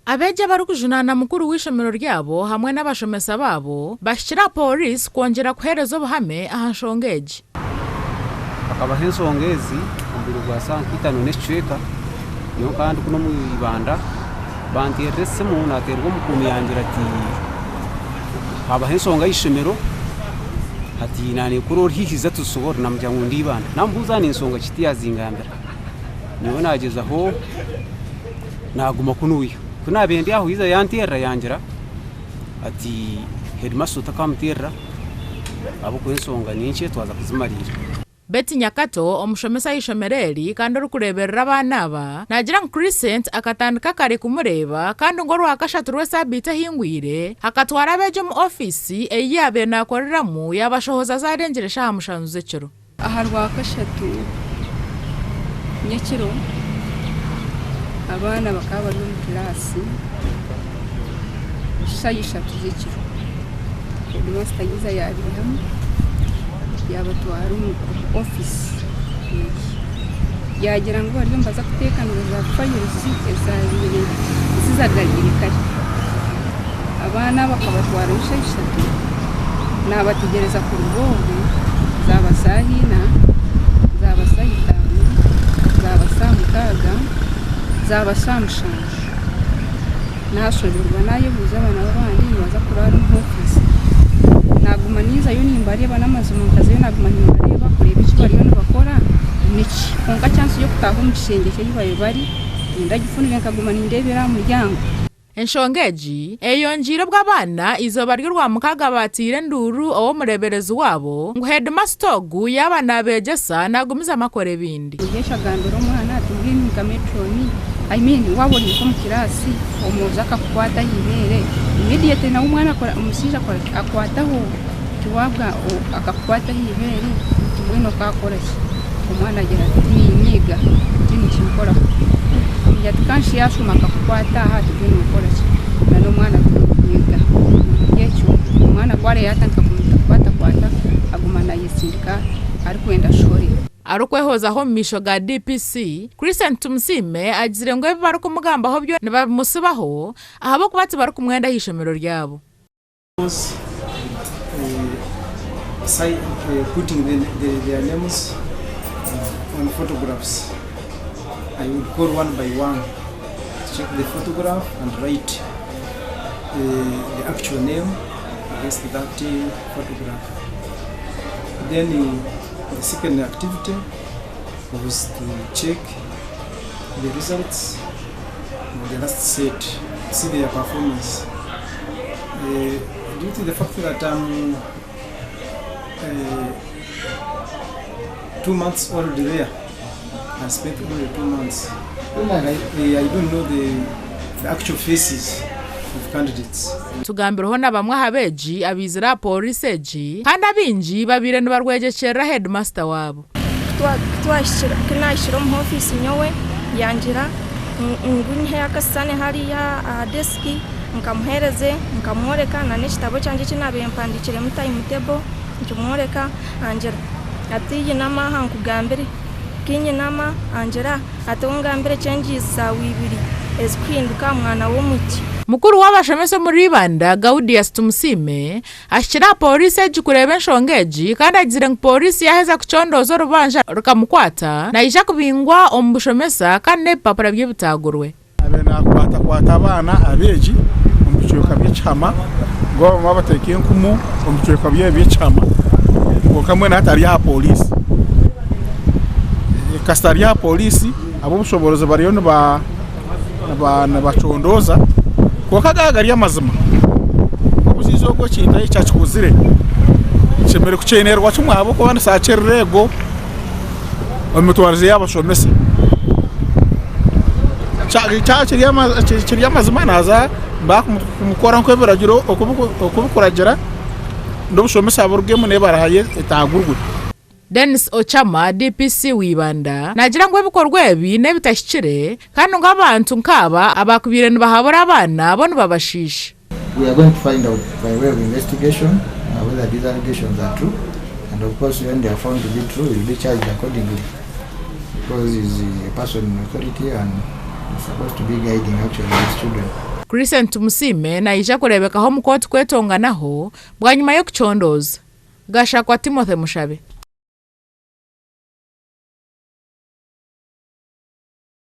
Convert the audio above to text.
Abeegi abarikujunaana mukuru w'eishomero ryabo hamwe n'abashomesa baabo bahikire aha pooriisi kwongyera kuheereza obuhame aha nshonga egi. Hakabaho ensonga ezi omu bwire bwa saaha nka itaano n'ekicweka, nyowe nkaba ndi kunu omu ibanda, banteerera esimu naateerwa omukuumi yangira ati haabaho ensonga aha ishomero ati naanekura ori haihi iza tuzisoboorore naamugira ngu ndi ibanda. Naamubuuza ni nsonga ki tiyaazingambira. Nyowe naagyezaho naaguma kunuya. Ku naabaire ndi aho yaija yanteerera yangira ati heedimasita otakamuteerera ahabw'okuba ensonga ni nkye twaza kuzimariira. Betty Nyakato, omushomesa aha ishomero eri kandi orikureeberera abaana aba, naagira ngu Crescent akatandika kare kumureeba kandi ngu orwakashatu rw'esaabiiti ehingwire, akatwara abeegi omu ofiisi ei yaabaire naakoreramu yaabashohoza zaarengire eshaaha mushanju z'ekiro. Aha Rwakashatu nyekiro, abaana bakaba bari omu kilaasi shaaha ishatu z'ekiro. Hedimasita yaija yaabaihamu yaabatwara omu ofiisi ye. Yaagira ngu bariyo nibaza kuteekanisa za fayiruzi ezaabaire zizagariire kare. Abaana bakabatwarayo shaaha ishatu naabategyereza kuruga obwo zaaba shaaha ina, zaaba shaaha itaano, zaaba shaaha mukaaga, zaaba shaaha mushanju. Naashoberwa naayebuuza abaana b'abandi nibaza kuraara omu ofiisi. Naaguma ninzayo nimbareeba n'amazima nkazayo naaguma nimbareeba kureeba eki bariyo nibakora niki. Kwonka chansi y'okutaaha omu kishengye ky'ahu baabaire bari tindagifunire nkaguma nindeebera aha muryango. Enshonga egi eyeyongyeire obu abaana eizooba ry'Orwamukaaga baateire enduuru ow'omureeberezi waabo ngu heedimasita ogu yaaba naabeegyesa naagumizamu akora ebindi. Yesu agambira omwana ati, Mbwenu nka metroni, I mean waaba ori nk'omu kiraasi omwojo akakukwata aha ibeere, immediately nawe omwana akora omushaija akora ki? Akwataho, tiwaabwa akakukwata aha ibeere mbwenu okaakora ki? Omwana agira ati, Niinyiga, tihaine eki nkoraho. Amugira ati, Kanshi yaashuma akakukwata aha ati mbwenu nookora ki? N'omwana ati, Niinyiga. N'ahabw'ekyo omwana ku araabe yaatandika kumutakwatakwata aguma naayetsindika arikwenda ashohore. Arikwehozaho omu maisho ga DPC, Crescent Tumusiime agizire ngu ebi barikumugambaho byona nibabimutsibaho ahabw'okuba tibarikumwenda aha ishomero ryabo. The second activity was to check the results of the last set, see their performance. Due to the fact that I'm 2 months old there, I spent only 2 months. I don't know the actual faces of candidates. Tugambireho na bamwe aha beegi abaizire aha pooriisi egi kandi abaingi babaire nibarwegyekyerera heedimasita waabo. Ku naahikire omu ofiisi nyowe yangira ngu nyiheyo akashushani hariya aha desiki nkamuheereze nkamworeka n'ekitabo kyangye eki naabaire mpandiikiremu time table nkimworeka angira ati yinama aha nkugambire ku nyinama angira ati ongambire changes zaawe ibiri ezikuhinduka mwana w'omwishiki. Mukuru w'abashomesa omuri Ibanda, Gaudius Tumusiime, ahikire aha pooriisi egi kureeba enshonga egi kandi agizire ngu pooriisi yaaheza kucondooza orubanja rukamukwata, naija kubingwa omu bushomesa kandi n'ebipapura bye bitaagurwe. Abaire nakwatakwata abaana abeegi omu bicweka by'ekihama ngu abamwe babateeka enkumu omu bicweka by'ekihama kwonka mbwenu hati ari aha pooriisi. Kasita ari aha pooriisi ab'obushoboorozi bariyo nibacondooza kwonka aga gari amazima omushaija ogu ekintu eki akikozire kishemereire kukyenerwa kimwe ahabw'okuba nikisaakirira ego omu mitwarize y'abashomesa. Kyaba kiri amazima naaza kumukora nk'ebiragiro oku birikuragira n'obushomesa burugemu n'ebaraha ye etaagurwe. Denis Ochama, DPC wa Ibanda, naagira ngu ebikorwa ebi n'ebitahikire kandi ngu abantu nk'aba abaakubaire nibahabura abaana bo nibabashiisha. We are going to find out by way of investigation whether these allegations are true and of course when they are found to be true he will be charged accordingly because he's a person in authority and he's supposed to be guiding actually his children. Crescent Tumusiime naija kureebekaho omu kooti kwetonganaho bwanyima y'okucondooza. Gashakwa Timothy Mushabe.